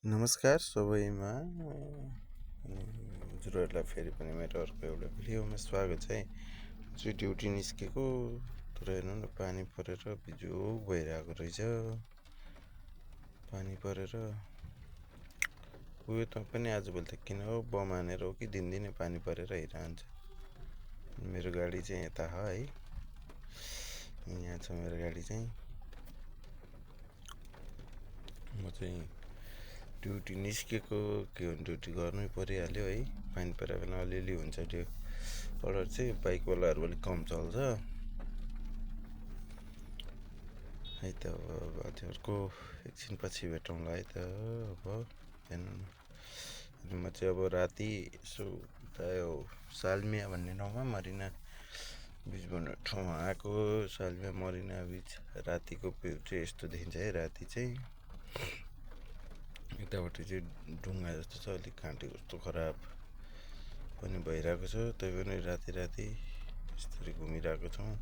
नमस्कार सबैमा हजुरहरूलाई फेरि पनि मेरो अर्को एउटा भिडियोमा स्वागत छ है। चाहिँ ड्युटी निस्केको तर हेर्नु न पानी परेर बिजोग भइरहेको रहेछ। पानी परेर उयो त पनि आजभोलि त किन हो बम हानेर हो कि दिनदिनै पानी परेर हिँडिरहन्छ। मेरो गाडी चाहिँ यता छ है, यहाँ छ मेरो गाडी चाहिँ। म चाहिँ ड्युटी निस्केको के हो ड्युटी गर्नै परिहाल्यो है। पानी परेको बेला अलिअलि हुन्छ त्यो अर्डर चाहिँ बाइकवालाहरू अलिक कम चल्छ है त। अब अर्को एकछिन पछि भेटौँला है त। अब हेर्नु न म चाहिँ अब राति यसो यो सालमिया भन्ने ठाउँमा मरिना बिच भन्ने ठाउँमा आएको। सालमिया मरिना बिच रातिको भ्यू चाहिँ यस्तो देखिन्छ है। राति चाहिँ यतापट्टि चाहिँ ढुङ्गा जस्तो छ, अलिक घाँटी कस्तो खराब पनि भइरहेको छ। त्यही पनि राति राति यसरी घुमिरहेको छौँ।